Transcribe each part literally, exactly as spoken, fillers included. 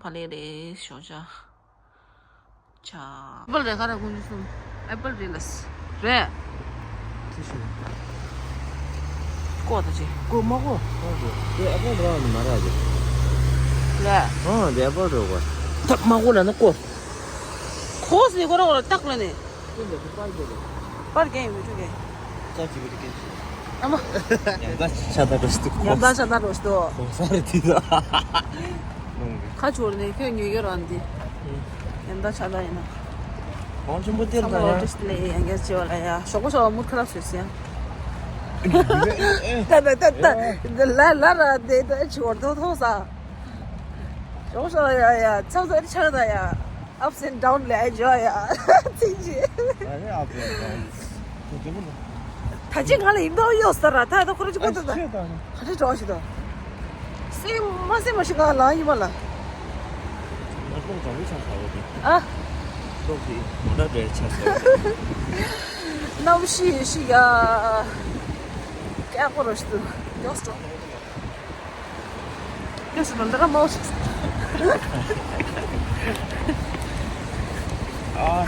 ཕ་ལེ་རེད་ཞོགས་ཇ། ཇ། ཨེ་པལ་རེད། ག་རེ་ཁོང་ཚོ་གསུམ། ཨེ་པལ་རེད་ལ། རེད། ཅི་ཞིག་ཀོ་ད་ཅི། ཀོ་མ་ཀོ། ཨ་རེད། དེ་ཨེ་པལ་རེད་བ་ནི་མ་རེད་ཨ་ཅི། རེད། ཨ་དེ་ཨེ་པལ་རེད་བ། ད་མ་ཀོ་ལ་ན་ཀོ། ཁོ་སི་ནི་ཁོ་རང་ལ་སྟག་ལ་ནི། པར་རྒྱག་ཡིན་མི་འགྲོ་གི། ཅག་ཅིག་བི་ཀེན་ཨ་མ། ཉམ་ཐག་ཆ་ད་རོ་ཤི་ཏུ་ཉམ་ཐག་ཆ་ད་རོ་ཤི་ཏུ། གོང་ས་རེ་དི་ད། ཁ་ཆོར་ནས་ཁྱོད་ཉོ་ཡོད་རང་འདི། ཉམ་ཐག་ཆ་ད་ཡིན་ན། གོང་ཆེན་པོ་སྟེར་ད་ཡ། ལས་ཡང་རྒྱ་ཆེ་བ་ལ་ཡ། ཞོགས་པ་ཞོགས་པ་མུར་ཁ་ལག་བཟོས་ཟིན། ད་ད་ད་ད། ལ་ལ་ར་དེ་ད་ཆོར་ཐོག་ཐོག་ས། ཞོགས་ཞོགས་ཡ་ཡ། ཚང་ཚང་ཆགས་ད་ཡ། Ups and down ལས་འཇོག་ཡ། ཚིག་ཅིག་ཨ་ནི་up and down། ད་ཅི་ང་ལ་ཡིན་མདོག་གཡོག་ས་ར། ད་ད་ཁོ་ར་ཅི་གོ་ད་ད། ཨ་ཤེས་ད་ནི། ག་ཚོད་གྲོགས་ཤིག་ད། སེམས་མ་སེམས་མ་ཤི་ག་ལ་ཡིན་མ་ལ། ང་ཀློག་འདྲ་བོ་ཆགས་ས་འོ་དེ། ཨ། ཀློག་དེ་མོ་འདྲ་འདྲ་ཆགས་ས་འོ་དེ། གནམ་གཤིས་ཤི་ཡ། ཀྱག་ཀོ་རོ་ཤི་ད། གཡོག་སོ། ཡོད་སོང་། འདི་ག་མོ་ཞིག་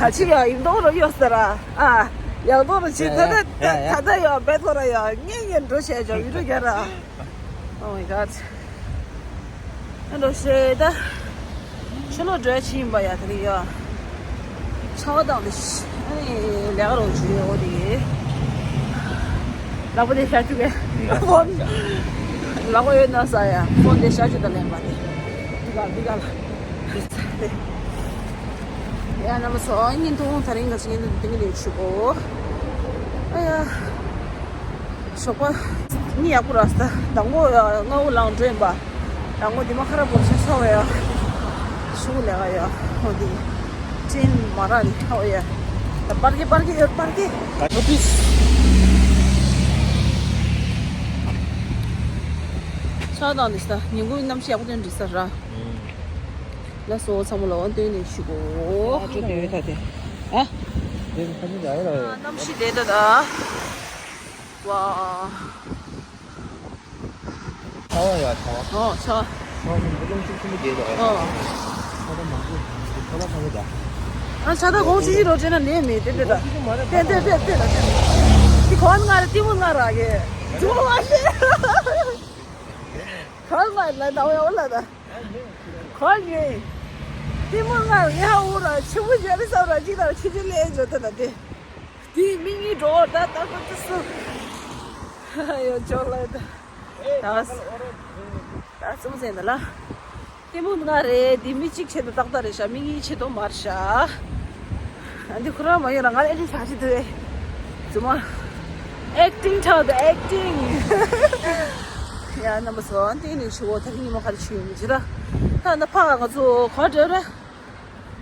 ད་ཅི་ཡ་ཡིན་མདོག་རོ་ཡོད་ས་ར། ཨ། ཡག་མདོག་རོ་ཅི། ད་ད་ད་ད་ཡ་བེད་ཐོ་ར་ཡ་ངེ་ངེ་འགྲོ་བྱས་ཅོ་ཡུ་རུ་རྒྱ་ར། Oh my god. ཨ་འགྲོ་ཤེ་ད། ཕྱི་ལོགས་འགྲོ་ཡ་ཅི་ཡིན་པ་ཡ་དེ་རིང་ཡ། ཆར་པ་དང་དེ་ཤི། ཨ་ནི་ལས་ཀ་རོགས་བྱེད་ཡོད་དེ། ལག་པ་དེ་བཞག་བཅུག་གས། ཕོན། ལག་པ་ཡོད་ན་ཟ་ཡ། ཕོན་དེ་བཞག་བཅུག་ད་ལེན་པ་དེ། འདི་ག་འདི་ག་ལ། ཡ་རྣམ་པ་ཚོ་བརྙན་ཐུང་དེ་རིང་ག་ཚོད་བརྙན་ཐུང་དེ་འདི་ག་ལ་ཞུ་གོ། ཨ་ཡ། ཞོགས་པ། གཉིད་ཡག་པོ་རག་སོང་། དང་པོ་ཡ་སྔ་པོ་ལངས་འགྲོ་ཡིན་པ། དང་པོ་འདི་མ་ཁ་ར་པོ་ཆེ་ཚོ་བས་ཡ། ཤུ་ལས་ཀ་ཡ། ཧོ་འདི། ཅིན་མ་ར་ནི་ཧོ་ཡ། ད་པར་གི་པར་གི་ཡོད་པར་གི། ཨ་ཏིས། ཆགས་དང་འདི་ས་ཉིན་གུང་གནམ་གཤིས་ཡག་པོ་ཐོན་འདི་ས་ར། ལགས་སོ་ཚང་མ་ལ་འོ་འདོན་ནས་ཞུ་གོ། ཨ་ཅོ་དེ་ད་དེ། ཨ། དེ་ཁ་ཤས་ཡ་ཡོད་ར། གནམ་གཤིས་དེ་ད་ད། ཝ། ཚ་བ་ཡ་ཚ་བ། ཨོ་ཚ་བ། ཚ་བ་ནི་རླུང་ཤུགས་ཆེན་པོ་རྒྱས་འདུག་ཨ། ཨོ། ཚ་བ་མང་པོ་འདུག་ཁོ་ལ་ཚ་བ་ད། ཨ་ཚ་བ་གོང་ཆུ་ཞིག་རོ་ཅེ་ན་ནས་མེད་དེ་དེ་ད། ཏན་ཏན་ཏན་ཏན་ཏན། དེ་གོང་ང་རེ་ཏི་མོ་ང་ར་གེ། ཇོ་བ་ཤེ། གོང་ང་ལ་ད་འོ་ཡ་འོ་ལ་ད། གོང་ངེ། ཏི་མོ་ང་ར་ཡ་འོ་ར་ཆུ་མོ་ཇ་རི་ས་ར་ཅིག་ད་ཆུ་ཆུ་ལེ་ཇོ་ད་ད་དེ། དེའི་མིག་གཉིས་འགྲོ་བར་ད་ལྟ་ཁོ་ཚོ་སུ། ཡོད་ཅོག་ལ་ད། ད་ད་གསུམ་ཟེར་ན་ལ། ལྟད་མོ་ང་རེད་འདི་མི་གཅིག་ཆེད་དུ་ཏག་ཏག་རེད་ཤག་མི་གཉིས་ཆེད་དུ་མར་ཤག་འདི་ཁོ་རང་མ་ཡོད་ལ་ང་ལ་ཨེ་ཏིང་ཆགས་ཀྱི་འདུག་ཨེ། རྫུན་མ། ཨེག་ཏིང་ཆགས་འདུག་ཨེག་ཏིང་། ཡ་རྣམ་པ་ཚོ་འདི་ནས་ཞུ་བོ་ད་རིང་ཉི་མ་ག་རེ་བྱུང་ཡོད་མི་འདུག་ད། ད་ནི་ཕ་ང་ཚོ་ག་འདྲ་རེད།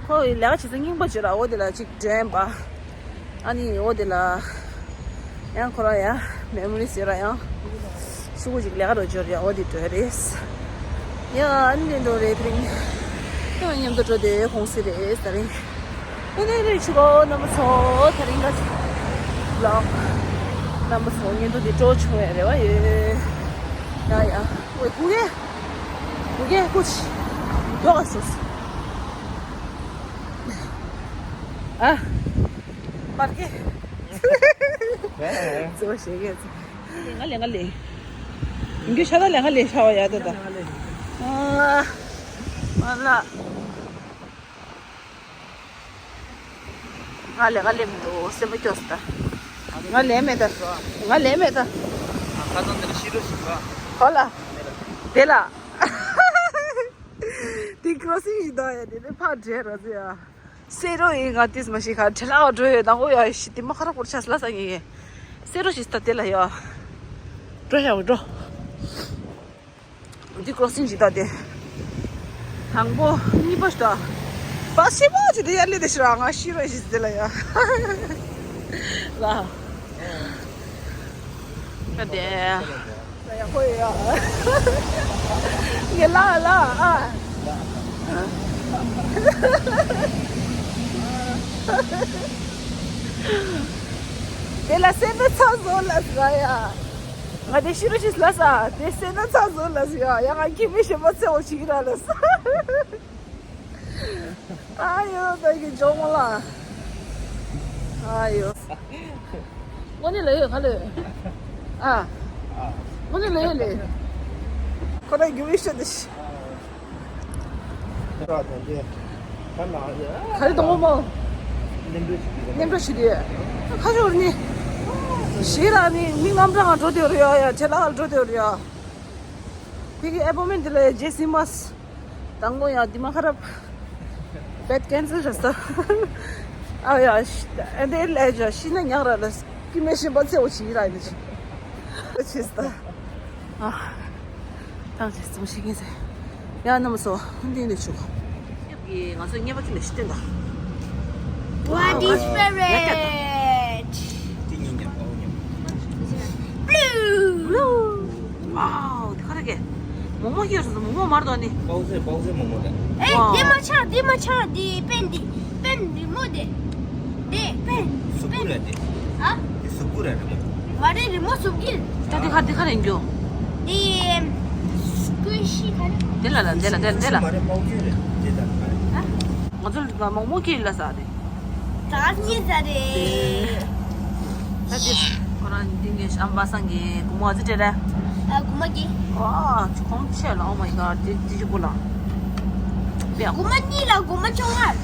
ཁོ་ཡི་ལས་ཀ་བྱེད་ས་རྙིང་པ་བྱོས་ར། འོ་དེ་ལ་ཅིག་འགྲན་པ། ཨ་ནི་འོ་དེ་ལ་ཡང་ཁོ་ར་ཡ་མེ་མོ་རི་ཟེར་ར་ཡང་ཤུ་གུ་ཅིག་ལས་ཀ་རོ་འབྱོར་ཡ། འོ་དེ་འགྲོ་ཡ་རེད། ཡ་ཨ་ནི་དེ་འགྲོ་རེད་དེ་རིང་། ཡང་མཉམ་དུ་འགྲོ་དེ་གོང་སེ་རེད་ད་རིང་། ཨ་ནི་རེད་ཆུ་གོ་རྣམ་པ་ཚོ་ད་རིང་ག་ལ་རྣམ་པ་ཚོ་ཉིན་དུ་དེ་སྤྲོ་བྱུང་བའི་རེ་བ་ཡོད། ཡ་ཡ་ཝེ་གུ་གེ་གུ་གེ་ཀུ་ཆི་ཡོ་ག་སོ་སོ། ཨ། པར་ཀེ། ཙོ་ཞེ་གེ་ཙོ། ང་ལེ་ང་ལེ། ཡིན་རྒྱུ་ཤ་ད་ལེ་ང་ལེ་ཤ་བ་ཡ་ད་ད། ཨ། ཨ་ལ། ང་ལེ་ང་ལེ་མི་འདུག་སེམས་པ་སྐྱོ་སོང་ད། ང་ལེ་མེད་ད། ང་ལེ་མེད་ད། ཁ་སང་དེ་ལ་ཤི་རོ་ཞིག་ལ། ཧོ་ལ། དེ་ལ། དེ་ཀྲོ་སིང་ཞིག་དང་ཡ་དེ་ནས་ཕར་འདྲེ་ར་ཟེ་ཡ། སེ་རོ་ཡིན་ང་ཏིས་མ་ཤི་ཁ་ཁྲེ་ལ་འགྲོ་ཡོད་དང་པོ་ཡ་ཤི་དེ་མ་ཁ་ར་པོར་ཆ་སི་ལ་ས་ངེ་གེ། སེ་རོ་ཞིག་སྟ་དེ་ལ་ཡ། འགྲོ་ཡ་འགྲོ། དེ་ཀྲོ་སིང་ཞིག་ད་དེ། དང་པོ་གཉིས་པ་ཞིག་ད། བ་ཤི་མ་ཅི་དེ་ཡ་ལེ་དེ་ཤི་ར་ང་ཤི་རོ་ཞིག་དེ་ལ་ཡ། ལ། ད་དེ། ཡ་ཧོ་ཡ། ཡ་ལ་ལ་ཨ། དེ་ལ་སེམས་པ་ཚ་བཟོ་ལ་ཟ་ཡ། ང་དེ་ཤི་རུ་ཤི་ལ་ས་དེ་སེམས་པ་ཚ་བཟོ་ལ་ཟ་ཡ། ཡ་ང་ཁྱི་མི་ཤི་མ་ཚེ་འོ་ཆི་གི་ར་ལ་ས། ཨ་ཡོ་ད་གི་ཇོ་མོ་ལ། ཨ་ཡོ། དངོས་གནས་ལ་ཡོད་ག་ལ་ཡོད། ཨ། དངོས་གནས་ལ་ཡོད་ལེ། ཁོ་རང་རྒྱུ་མི་ཤོད་དེ་ཤི། ག་རེ་དང་པོ་མོ། གནས་འགྲོ་ཞིག་དེ། ཁ་ཤོར་ནི། ཞེ་ར་ནི་མི་རྔམ་དྲག་འགྲོ་དེ་རེད་ཡ་ཡ་ཁྲེ་ལ་འགྲོ་དེ་རེད་ཡ། ཕི་གི་ཨེ་པོ་མེན་དེ་ལ་རྗེས་སི་མ་སི། དང་པོ་ཡང་དེ་མ་ཁ་རབ། བེད་ཀེན་སལ་རེད་ས། ཨ་ཡ། ཨ་དེ་ལས་ཇ་ཤི་ན་ཉག་ར་ལ་སྐྱི་མེ་ཤེས་པ་ཚེ་འོ་ཆི་ར་ཡིན་ཆི། ཆི་སྟ། ཨ། ཐང་ཆེ་ཙམ་ཤེས་ཀྱིན་ཟེར། ཡ་ནམ་སོ་འདི་ནས་ཆུག་ཡབ་ཀྱི་ང་ཚོ་ཉེས་པ་ཅི་ལ་ཤི་སྟེ་འདའ། What is favorite? Blue. Wow, དེ་ག་རེ་གེ། མོག་མོག་སྐྱེས་སོང་། མོག་མོག་མར་དོ་ནི། པའོ་ཙེ། པའོ་ཙེ་མོག་མོག་དེ། ཨེ། Wow. དེ་མ་ཆག་དེ་མ་ཆག་དེ་པན་དེ། པན་རི་མོ་དེ། དེ་པན། སུབ་ཀུ་རེད་དེ། ཨ། དེ་སུབ་ཀུ་རེད་རི་མོ། ང་རེ་རི་མོ་སུབ་ཀིར། ད་དེ་ག་དེ་ག་རེ་འགྱོ། དེ། ཀུ་ཤི་ག་རེ། དེ་ལ་ལ་དེ་ལ་དེ་ལ་དེ་ལ། མ་རེད། པའོ་ཙེ་རེད་དེ་ད་ག་རེ། ཨ། ང་ཚོ་ལ་མོག་མོག་སྐྱེས་ལ་ས་དེ། ད་གཉིས་ཟ་རེད། ད་ཅི། ཁོ་རང་འདི་ངས་ཨམ་པ་སང་གི་གུ་མ་ཙི་ཏྲེ་ར། ཨ། གུ་མ་གི། ཨ། ཁོང་ཆེ་ལ། Oh my god. དེ་དེ་ཅི་གུ་ལ། པེ། གུ་མ་གཉིས་ལ་གུ་མ་བཅོ་ལྔ།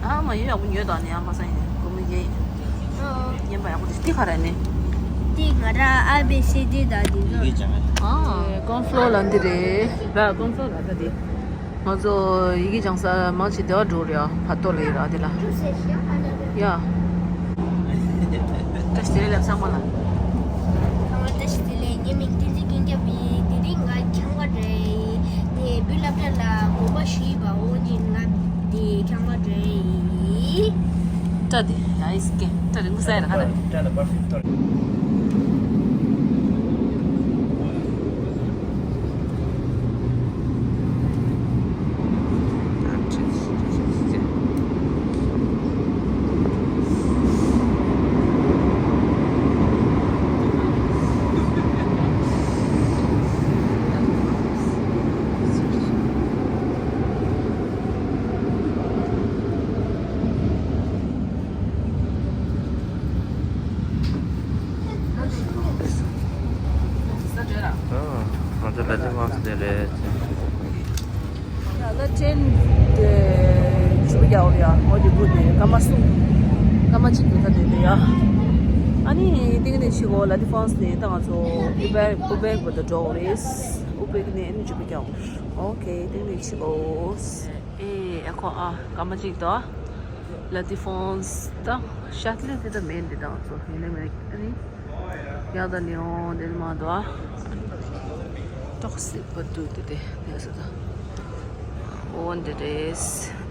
ཨ་མ་ཡོད་ཡག་པོ་ཉོས་དང་ནི་ཨམ་པ་སང་ཡིན་གུ་མ་གི། ཨ། ཉན་པ་ཡག་པོ་དེ་ཁ་ར་ནི། དེ་ང་ར་ཨ་བེ་སི་ཌི་ད་དེ་ཚོ། ཨ། ཀོན་ཕ་ལོ་ལ་འདི་རེད་ར། ཀོན་ཕ་ལོ་ལ་ད་དེ། ང་ཚོ་ཡི་གེ་སྦྱང་ས་མང་ཆེ་སྡེ་བ་འགྲོ་རེད་ཨ། བར་ཐོག་ལ་ཡོད་ར་དེ་ལ། ཡ། བཀྲ་ཤིས་བདེ་ལེགས་ལབ་ཚང་མ་ལ། ཚང་མ་བཀྲ་ཤིས་བདེ་ལེགས། ངའི་མིང་བསྟན་འཛིན་ཀུན་ཁྱབ་ཡིན། དེ་རིང་ང་ཁྱང་པ་རེད། དེ་བུ་སློབ་གྲྭ་ལ་དགོངས་པ་ཞུས་པ་འོང་ཅིག་ང་དེ་ཁྱང་པ་རེད། སྐྲ་དེ་ཡ་ཨིས་ཀེ་སྐྲ་དེ་ངུ་ས་ཡ་ར་ཁ་ན། སྐྲ་ལ་པར་ཕིམ་གཏོར། ང་ཚོ་ལ་ཏི་ཧྥོན་སི་དེ་རེད། ཡ་ད་ཅན་དེ་ཆུ་བུ་རྒྱག་ཡ། འོ་དེ་བུ་དེ་སྐར་མ་གསུམ། སྐར་མ་གཅིག་གི་ཁ་དེ་དེ་ཡ། ཨ་ནི་ཏིང་ནི་ཆི་གོ་ལ་ཏི་ཧྥོན་སི་དེ་ད་ང་ཚོ་ཨུ་བེར་ཨུ་བེར་བོ་ད་འགྲོ་རེད། ཨུ་བེར་ནས་ཨ་ནི་ཆུ་བུ་རྒྱག་ཨོ་ཁེ། ཏིང་ནི་ཆི་གོ། ཨེ་ཨེ་ཁོ་ཨ་སྐར་མ་གཅིག་དོ། ལ་ཏི་ཧྥོན་སི་དང་ཤ་ཏི་ལི་དེ་དང་མེན་དེ་དང་ཚོ་ཡིན་ནི་མེད་ཨ་ནི། ཡག་ད་ནི་ཨོ་དེ་མ་དོ་ཨ། ཏོག་སི་པ་དུ་དེ་དེ་དེ་སོ་དང་། ཨོ་འདི་རེད།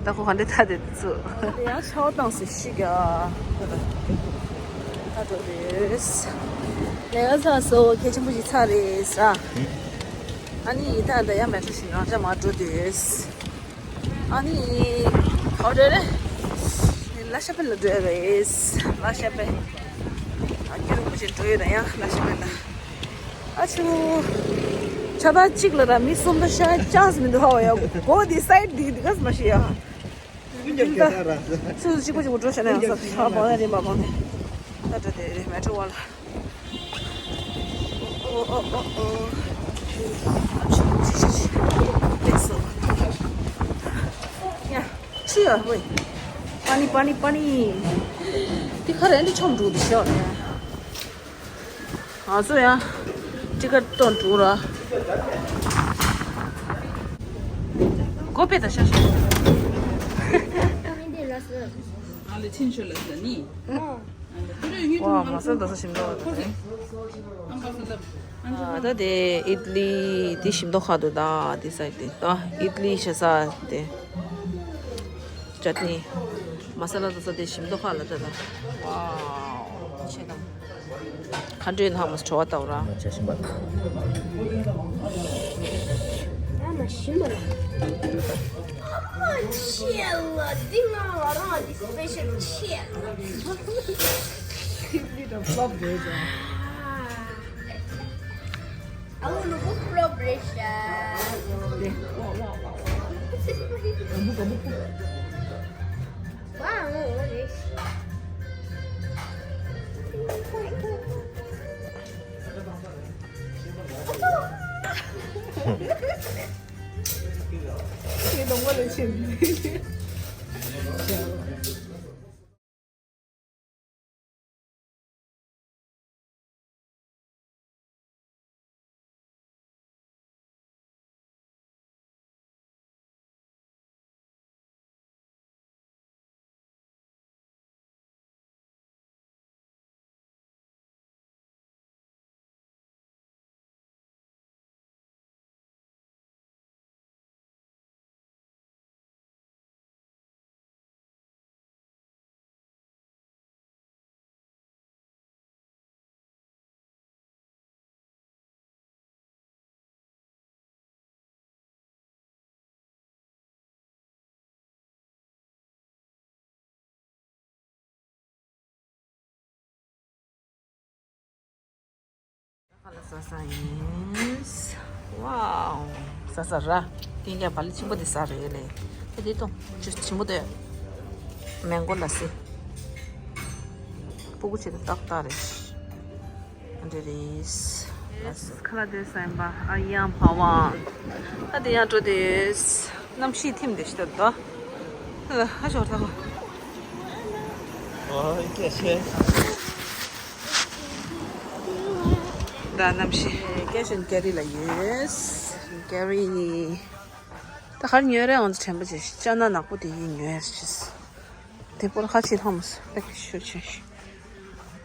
ད་ཁོ་ག་འདྲ་ད་དེ་ཚོ། དེ་ཡང་ཆའོ་ཏང་སི་ཤི་ག་ད་འགྲོ་རེད། ལས་ཀ་ཚར་སོ། གལ་ཆེན་པོ་ཞིག་ཚར་རེད་ས། ཨ་ནི་ཡི་ད་ད་ཡང་མེད་ཚོ་ཞིག་རང་ཅག་མ་འགྲོ་དུས། ཨ་ནི། ག་པར་འགྲོ་རེད། ལ་ཤ་པེ་ལ་འགྲོ་ཡ་རེད། ལ་ཤ་པེ། ཨ་རྒྱུན་རིང་པོ་ཅིག་འགྲོ་ཡོད་ན་ཡང་ལ་ཤ་པེ་ལ། ཨ་ཆུ། ཆ་ད་གཅིག་ལ་ར་མི་གསུམ་ད་ཤ་ཅང་སི་མི་འདུག་ཧ་བ་ཡ། གོ་དེ་སའིད་དེ་དེ་ག་སི་མ་ཤེས་ཡ། སུ་སུ་གཅིག་པོ་གཅིག་པོ་འགྲོ་ཤ་ན་ཡང་ས་ཧ་བ་ན་རེད་མ་བ་ནི། ད་འགྲོ་དེ་རེད་མེ་ཊོ་བ་ལ། ཨོ་ཨོ་ཨོ་ཨོ། ཨ་ཆུ་ཆུ་ཆུ་ཆུ། ལེགས་སོ། ཡ། ཆུ་ཡ་ཝེ། པ་ནི་པ་ནི་པ་ནི། ཏི་ཁ་རེ་འདི་ཆོམ་འགྲོ་འདི་ཤོ་ཡ། ང་ཚོ་ཡང་ཏི་ཁ་སྟོན་འགྲོ་ར། གོ་པེ་ད་ཤ་ཤ། ཨ་ལེ་ཆིན་ཤོ་ལ་ས་ནི། ཝ། མ་ས་ད་ས་ཞིམ་འདུག་ཨ། ད་དེ་ཨིད་ལི་དེ་ཞིམ་མདོག་ཁ་འདུག་ད་དེ་སའིད་དེ་ད་ཨིད་ལི་ཤ་ས་དེ་ཅ་ནི་མ་ས་ལ་ད་ས་དེ་ཞིམ་མདོག་ཁ་ལ་ད་ད། ཝའོ། ཆེ་དང་། ཁ་འདྲེ་ནག་མ་བྲོ་བ་ལྟ་བུ་ར། ཆ་ཤིང་པ། ཨ་མ་ཤིང་པ་ལ། ཨ་མ་ཆེ་ལ་འདི་ང་ང་རང་འདི་སི་པེ་ཤལ་ཆེ་ལ། ཨ་ལོ་ནུ་བོ་ཕློ་བྲེ་ཤ། Wow, what is? ཁ་ལག་ཟ་ས་ཡིན། ཝའོ། ཟ་ས་ར། དེ་ཡ་བ་ལི་ཆེན་པོ་དེ་ཟ་རེད་ལེ། ཨེ་དེ་ཏོ། ཆུ་ཆེན་པོ་དེ། མེང་གོ་ལ་སི། སྤུ་གུ་ཆེ་དེ་ཏག་ཏག་རེད། འདི་རེད། ལགས་སོ། ཁ་ལག་དེ་ཟ་ཡིན་པ། ཨ་ཡ་མ་ཝང་། ཨ་དེ་ཡང་འགྲོ་དེས། གནམ་གཤིས་ཐིམ་དེ་ཤི་ད་དོ། ཨ་ཞོར་ཐག་ཨོ་ཀེ་ཤེ། ད་གནམ་གཤིས་ཀེ་ཤན་ཀེ་རི་ལ་ཡོད། ཀེ་རི། ད་གར་ཉོས་རེད། ཨང་ཚོ་དྲན་པ་བྱེད་ཤི་ཅ་ན་ནག་པོ་དེ་ཡིན་ཉོས་ཤི། དེ་པོར་ཁ་ཕྱེ་ཐང་མོ་སོ་ད་ཤོད་ཆེ་ཤི།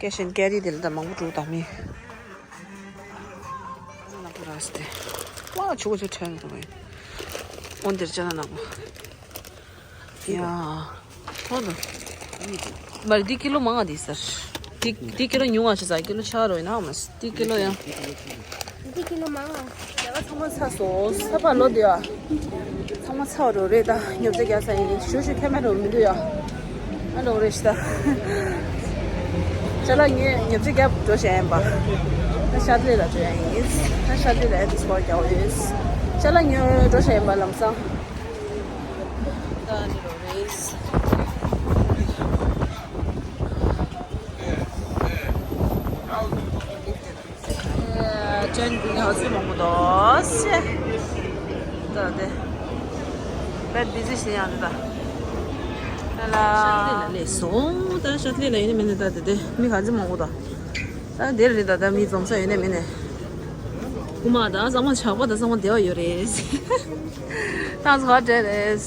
ཀེ་ཤན་ཀེ་རི་དེ་ལ་ད་མང་པོ་འགྲོ་ད་མི། ནག་པོ་ར་སྟེ། ཝ་ཆུ་གོ་ཆུ་ཁྲལ་འགྲོ་བས། འོན་དེར་ཅ་ན་ནག་པོ། ཡ། ཐོ་ནོ། མར་འདི་ཀི་ལོ་མང་ང་འདི་སར། འདི་འདི་ཀི་ལོ་ཉུང་ང་ཆེ་ས་ཀི་ལོ་ཆ་རོ་ཡིན་ན་མ་སི་འདི་ཀི་ལོ་ཡང་། འདི་ཀི་ལོ་མང་ང་། ཡ་ཚང་མ་ཚ་སོང་ས་ཕ་ལོ་དེ་ཡ། ཚང་མ་ཚ་རོ་རེད་ད་ཉོབ་ཚ་རྒྱག་ས་ཡིན་ཞུ་ཞུ་ཁ་མེ་རོ་མི་འདུག་ཡ། ཨ་ལོ་རེ་ཤི་ད། ཅ་ལག་ཉོས་ཉོ་ཚོད་རྒྱབ་འགྲོ་བྱས་ཡིན་པ། ད་ཤར་ལི་ལ་འགྲོ་ཡ་ཡིན། ད་ཤར་ལི་ལ་ཨེ་ཏི་སི་པོར་རྒྱག་འོས། ཅ་ལག་ཉོས་འགྲོ་བྱས་ཡིན་པ་ལམ་སང་། ད་ནི་རོ་རེས། ཅན་གྱི་ང་ཚོ་མང་པོ་འདུག་སེ། ད་དེ། དཔེ་བི་ཟི་ཞིག་ཡང་འདུག་ད། ད་ལ། ཤར་ལི་ལ་སླེབས་སོང་། ད་ཤར་ལི་ལ་ཡིན་ནི་མིན་ནི་ད་དེ་དེ་མི་ག་ཚོད་མང་པོ་འདུག་ད་དེར་རེད་ད། ད་མི་འཛོམས་ས་ཡོད་ནི་མིན་ནི། རྐུ་མ་ད་ཚང་མ་ཇག་པ་ད་ཚང་མ་བདེ་བ་ཡོད་རེད། ད་ཚོ་ག་འདྲ་རེད།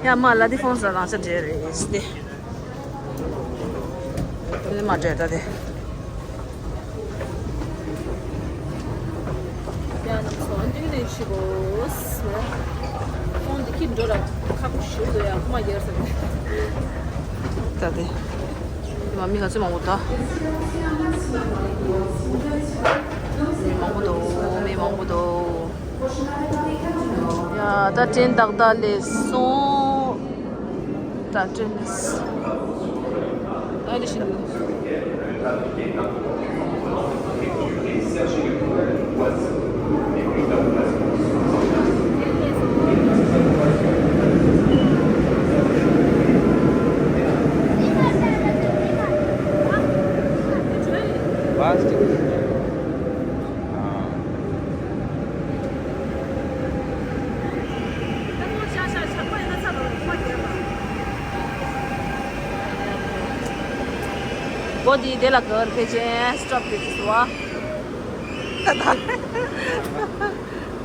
ཡ་མ་ལ་དེ་ཁོང་ས་རང་ཆ་འདྲ་རེད་དེ། དེ་མ་འདྲ་ད་དེ། ཡ་ནམ་སོང་འདི་ནས་ཤི་གོ་སི། ཁོང་འདི་ཁྱི་འགྲོ་ར་ཁག་པོ་ཞུ་དོ་ཡ་ཁོ་མ་རྒྱལ་ས་མེད། ད་དེ། དེ་མ་མི་ག་ཚོད་མང་པོ་ད། མི་མང་པོ་འདུག་མི་མང་པོ་འདུག་ཡ་ད་ཏྲེན་ཏག་ཏག་སླེབས་སོང་། ད་ཏྲེན་ལས། ད་ལས་ཤིན། སྒོ་འདི་དེ་ལ་གར་ཕེ་ཆེན་སི་ཊོབ་དེ་ཚོ་བ། ད་ད།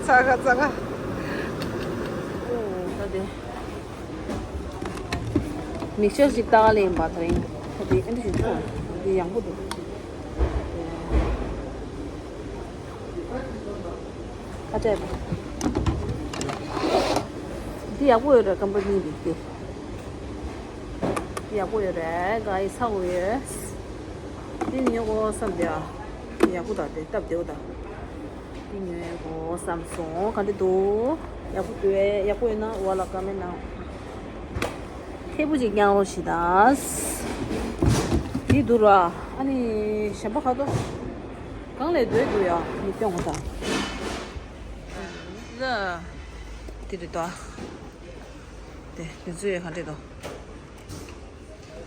ཚ་ག་ཚ་ག། ཨོ་ད་དེ། མིག་ཤེལ་ཞིག་བཏགས་ལེན་པ་དེ་རིང་། ད་དེ་ཨེ་འདྲ་ཞིག་འདུག་འདི་ཡག་པོ་འདུག་ཨ་ཅེ། འདི་ཡག་པོ་ཡོད་རེད་ཀམ་པ་ནི་འདི་སྟེ། འདི་ཡག་པོ་ཡོད་རེད་ག་ཡི་ཚ་བོ་ཡོད། འདི་ཉོ་དགོས་བསམ་བསྡད་ཡ། ཡག་པོ་དང་དེ་སྟབས་བདེ་བོ་དང་། འདི་ཉོ་དགོས་བསམ་སོང་ག་འདི་འདུག་ཡག་པོ་འདུག་ཨེ་ཡག་པོ་ཡོད་ན་འོ་ལ་ཀ་མེན་ནང་། ཐེ་བུ་ཅིག་རྐྱང་རོགས་ཞིག་དང་། འདི་འདུག་ར། ཨ་ནི་གཞན་པ་ག་དོ། གང་ལས་སྡོད་འདུག་ཡ་མི་སྐྱོང་བ་དང་། ལ། དེ་རེད་དོ། དེ་དེ་ཚོ་ཡོད་ག་འདྲས་དོ།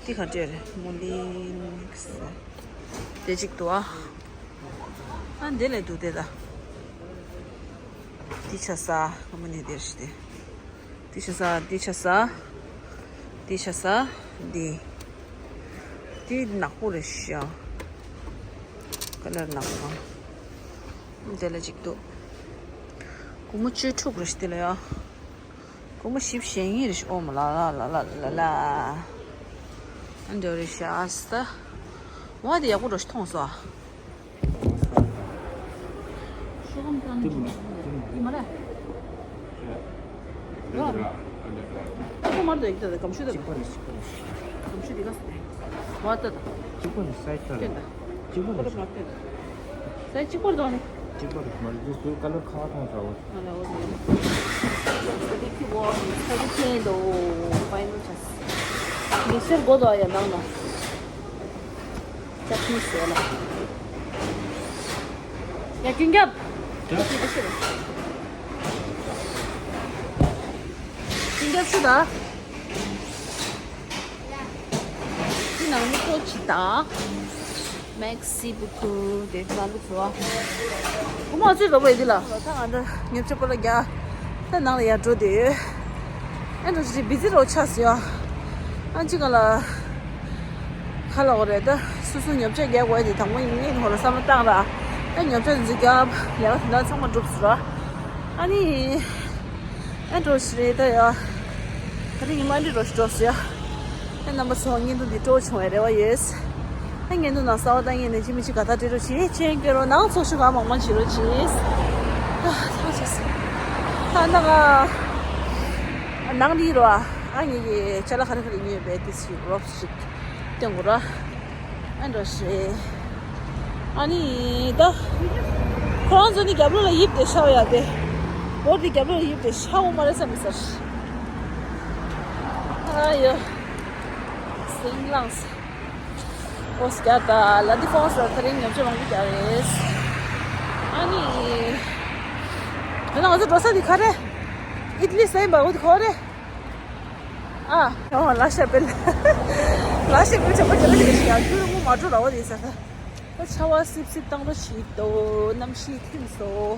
དེ་ག་འདྲས་རེད། མོ་ལིན་དེ་གཅིག་དོ། ཨ་ཨ་འདི་ལས་འདུག་དེ་ད། དེ་ཆ་ས་ག་མོ་ནི་དེ་རེད་དེ། དེ་ཆ་ས་དེ་ཆ་ས། དེ་ཆ་ས་དེ། དེ་ནག་པོ་རེད་ཤག་ཀ་ལར་ནག་པོ། དེ་ལ་གཅིག་འདུག་སྒོར་མོ་བཅུ་དྲུག་རེད་ཤག་དེ་ལ་ཡ། སྒོར་མོ་བཞི་བཅུ་ཞེ་གཉིས་རེད་ཤག་ཨོ་མ་ལ་ལ་ལ་ལ་ལ། ཨ་འདྲ་རེད་ཤག་ཨ་སི་ད། ཝ་དེ་ཡག་པོ་འདྲ་ཞིག་མཐོང་སོང་ཨ། ཤོག་སྒམ་བཏང་ནས་འགྲོ། དེ་མ་རེད། ར། ཨ་ཁུ་མར་དུ་ཡིག་ད་གམ་ཤུ་ད། གཅིག་པ་རེད། གཅིག་པ་རེད། གམ་ཤུ་དེ་ག་ས་རེད། ཝ་ད་ད། གཅིག་པ་རེད། སའི་ཛི་ཁ་ལ། སྟོན་ད། གཅིག་པ་ཁོ་རེད། ར་མར་སྟོན་ད། སའི་ཛི་གཅིག་པ་རེད་དོ་ནི། གཅིག་པ་རེད། མ་རེད་དེ་ཚོའི་ཀ་ལར་ཁ་བ་མཐོང་ཚར་བ། ཨ་ལ་འོ་དེ། ས་དེ་ཁྱི་བོ་ས་དེ་ཁྱེན་དོ། ཕའི་ནལ་ཆ་སི། མིག་སེར་དགོས་དོ་ཨ་ཡ་ནང་ན། ཅག་མི་ཟེར་ལ། ཡ་ཀུན་རྒྱབ། ཀུན་རྒྱབ་ཤི་ད། འདི་ནང་མི་ཀོ་ཅི་ད། མེག་སི་བུ་ཁུ་དེ་ཚོ་ལ་འདུག་སོ། ཁོ་མོ་ཚོས་ལོ་བའི་འདི་ལ། ད་ང་འདི་ཉོ་ཆ་པོ་ལ་རྒྱ། ད་ནང་ལ་ཡར་འགྲོ་དེ་ཡོད། ཨེ་འགྲོ་ཅི་བི་ཛི་རོ་ཆགས་སོ་ཡ། ཨ་ཅི་ག་ལ། ཁ་ལ་འོ་རེད་ད། སོ་སོ་ཉོ་ཆ་རྒྱག་དགོས་དེ་དང་པོ་ཡིན་ངེས་ནི་ཧོ་ལ་བསམ་བློ་བཏང་ར། ཨ་ཉོ་ཆ་འཛུགས་རྒྱབ་ལས་ཀ་དེ་འདྲ་ཚང་མ་འགྲུབ་སོ་ར། ཨ་ནི། ཨེ་འགྲོ་ཞིག་རེད་ད་ཡ། ད་རིང་ཉི་མ་འདི་རོ་ཞིག་འགྲོ་སོ་ཡ། ཨེ་རྣམ་པ་ཚོ་བརྙན་ཐུང་འདི་སྤྲོ་བྱུང་བའི་རེ་བ་ཡོད། ཨེ་བརྙན་ཐུང་ནང་གསར་པ་ལྟ་མཁན་ནས་ཅི་མི་ཅི་ག་ད་སྤྲད་རོགས་གྱིས། མཆན་སྐྱོན་རོགས་གནང་། ཚོགས་ཞུགས་གང་མང་མང་བྱེད་རོགས་གྱིས། ཨ་ཐང་ཆད་སོང་། ད་ནང་ང་ནང་འདི་རོ་ཨ་ངེད་ཀྱི་ཅ་ལག་ག་རེ་ག་རེ་ཉོས་པའི་དེ་ཞིག་རོབ་ཞིག་སྟོན་དགོས་ར། ཨེ་འགྲོ་ཞིག་ཨ་ནི་ད། ཁོ་རང་ཚོ་ནི་རྒྱབ་ལོགས་ལ་ཡིབ་སྟེ་ཤའོ་ཡ་དེ། བོར་དེ་རྒྱབ་ལོགས་ལ་ཡིབ་སྟེ་ཤའོ་མ་རེད་བསམ་མི་ཟེར། ཨ་ཡོ། སིང་ལངས། ཨོ་སི་རྒྱ་ད་ལ་དི་ཧྥོན་སི་ལ་ད་རིང་ཉོ་ཆ་མང་པོ་རྒྱག་རེད། ཨ་ནི། དེ་ན་ང་ཚོ་འགྲོ་ས་དེ་ག་རེ། ཨི་ཏི་ལི་ཟེར་བ་འོ་དེ་ག་རེ། ཨ། ཨོ་ལ་ཤ་པེལ། ལ་ཤ་པེལ་ཆ་པ་ཆ་པ་ཞིག་ཡ་ཁྱོད་རང་མ་འགྲོ་ར་བ་དེ་ས་ད། ད་ཆར་པ་སིབ་སིབ་བཏང་རོགས་བྱེད་དོ། གནམ་གཤིས་ཐིམ་སོང་།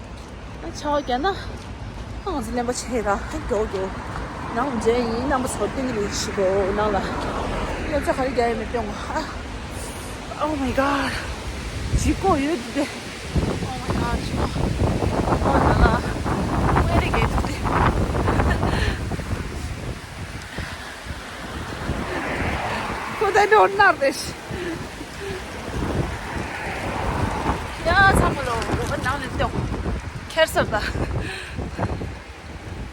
ད་ཆར་པ་རྒྱག་ན། ད་ང་ཚོ་ལེན་པ་ཆེ་ད་ཧ་མགྱོགས་མགྱོགས། ནང་འདྲེན་ཡིན། རྣམ་པ་ཚོ་སྟོན་གྱི་རེད་ཤི་གོ་ནང་ལ། ཡོད་ཚད་ག་རེ་རྒྱག་ཡོད་མེད་སྟོན་གོ་ཨ། Oh my god. ཇི་ཀོ་ཡོད་དེ། Oh my god. ཇི་ཀོ། ཨོ་ད་ལ། ཝེ་རི་གེ་དུ་དེ། ཁོ་ད་ནོར་ནར་དེ་ཤི། ཡ་ཚང་མ་ལོ་འོ་ནང་ནས་ལྟོས། ཁྱེར་སོང་ད།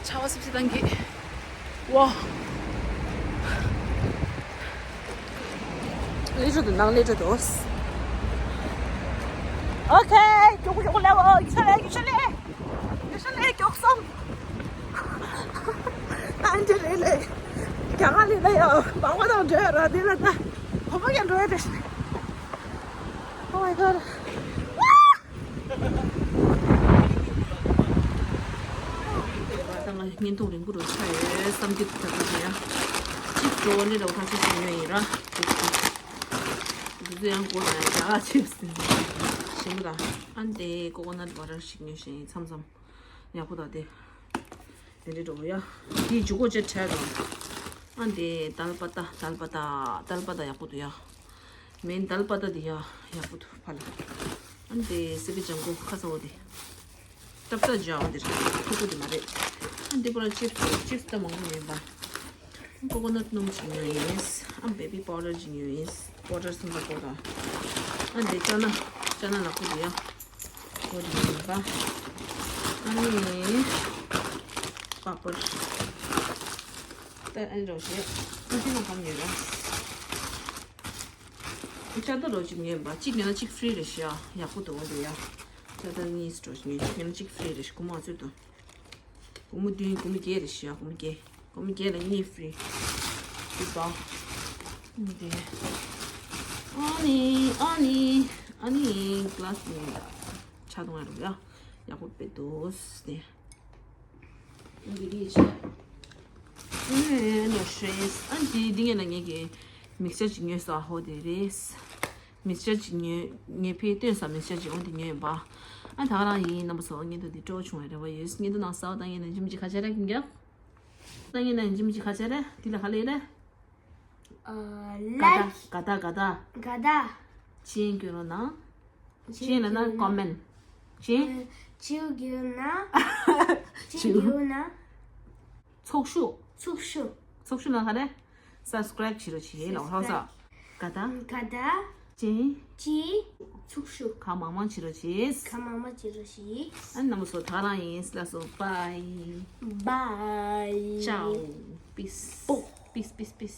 ཆར་པ་སིབ་སིབ་བཏང་གི་ཝ། ལས་འགྲོ་འདུག་ནང་ལས་འགྲོ་འདུག་ཨོ་ཁེ། མགྱོགས་པོ་མགྱོགས་པོ་ལེ་ཝ། ཡུ་ཤ་ལེ་ཡུ་ཤ་ལེ། ཡུ་ཤ་ལེ་མགྱོགས་སོང་། ཨན་ཇེ་ལེ་ལེ། རྒྱ་གར་ལས་ལ་ཡ་བག་མ་དང་འགྲོ་ཡ་ར་དེ་ལ་ད། བོད་པ་ཀྱང་འགྲོ་ཡ་རེད། Oh my god. ད་ང་བརྙན་ཐུང་རིང་པོ་རུ་ཆགས་ཡོད་བསམ་གྱི་འདུག་ད་ལྟ་དེ་ཡང་གཅིག་འགྲོ་བ་ནི་རེ་བ་ཐག་ཆོད་བྱེད་ཡོད་ཡིན་ར། འདི་ཚོ་ཡང་སྒོ་ནས་རྒྱ་གར་ཆིབས་ཞིམ་པོ་དང་ཨ་འདི་ཀོ་ཀོ་ནཊ་ཝ་ཊར་ཞིག་ཉོས་ཤིང་མཚམས་མཚམས་ཡག་པོ་དང་དེ། དེ་འདྲའི་འགྲོ་ཡ། དེའི་འཇུག་སྒོ་ཅེ་ཁྲལ་དང་། ཨ་འདི་དལ་པ་ཏ་དལ་པ་ཏ་དལ་པ་ཏ་ཡག་པོ་འདུག་ཡ། མེན་དལ་པ་ཏ་འདི་ཡ་ཡག་པོ་འདུག་ཕ་ལ། ཨ་འདི་སི་པི་ཇང་གོ་ཁ་ས་འོ་དེ། ཏབ་ཏ་ཇ་འོ་དེ་རེད་ཁུ་ཁུ་དེ་མ་རེད། ཨ་འདི་པོ་ལ་ཅིབས་ཅིབས་ཏ་མང་པོ་ཡོད་པ། ཀོ་ཀོ་ནཊ་སྣུམ་ཅིག་ཉོས་ཡིན། ཨ་བེ་བི་པའུ་ཌར་ཅིག་ཉོས་ཡིན། པའུ་ཌར་སུམ་པ་པོ་ད། ཨ་འདི་ཅ་ན་ཅ་ན་ནག་པོ་འདི་ཡ། ཨོ་དེ་ཡིན་པ། ཨ་ནི། པ་པར། ད་ཨ་ནི་རོ་ཞེ། ཨ་ཅི་ན་གམ་ཉོས་ར། ཅ་ད་རོ་ཅིག་ཉོས་པ་གཅིག་ཉོས་ན་གཅིག་ཧྥི་རི་རེད་ཤག་ཡག་པོ་འདུག་འོ་དེ་ཡ། ཅ་ད་གཉིས་རོ་ཅིག་ཉོས་གཅིག་ཉོས་ན་གཅིག་ཧྥི་རི་རེད་ཤག་གོ་མ་ཚོད་དང་། སྒོར་མོ་བདུན། སྒོར་མོ་བརྒྱད་རེད་ཤག་སྒོར་མོ་བརྒྱད། སྒོར་མོ་བརྒྱད་ལ་གཉིས་ཧྥི་རི། འདི་པ། འདི། ཨ་ནི་ཨ་ནི་ཨ་ནི་ག་ལ་སི་ནི་ཆ་གཏོང་ཡ་རུ་ཡ། ཡག་པོ་དཔེ་འདུག་སྟེ། འདི་གི་ཆེ། ཨེ་ནོ་ཤེས། ཨ་འདི་འདི་ངས་ན་ངས་ཀྱི་མིག་སི་ཅར་ཅིག་ཉོས་སོ། ཨ་ཧོ་དེ་རེད། མིག་སི་ཅར་ཅིག་ཉོས། ངས་ཕའི་སྟོན་ས་མིག་སི་ཅར་ཅིག་འོ་དེ་ཉོས་ཡིན་པ། ཨ་ད་ག་རང་ཡིན། རྣམ་པ་ཚོ་བརྙན་ཐུང་འདི་སྤྲོ་བྱུང་བའི་རེ་བ་ཡོད། བརྙན་ཐུང་ནང་གསར་པ་བཏང་ཡིན་ན་འཇིམ་ཅིག་ཁ་ཆེ་རེད་ཀྱི། བཏང་ཡིན་ན་འཇིམ་ཅིག་ཁ་ཆེ་རེད། འདི་ལ་ཧ་ལས་རེད། ལའིཀ། ག་ད་ག་ད། ག་ད། ཅིན་གྱོན་རོགས་གནང་། ཅིན་ལ་ན་ཀོ་མེན། ཅིན། ཅིའུ་གྱོན་ན། ཅིའུ། གྱོན་ན། ཚོགས་ཞུགས། ཚོགས་ཞུགས། ཚོགས་ཞུགས་ནང་ག་རེ། སབ་སི་ཀ་རེབ་བྱེད་རོགས་བྱེད་ལ་ཧོ་ས། ག་ད། ག་ད། ཅིན། ཅིའི། ཚོགས་ཞུགས། གང་མང་མང་བྱེད་རོགས་བྱེད། གང་མང་མང་བྱེད་རོགས་བྱེད། ཨ་རྣམ་པ་ཚོ་ད་ག་རང་ཡིན། ལགས་སོ། བའི། བའི། ཅའོ། པིས། པིས་པིས་པིས།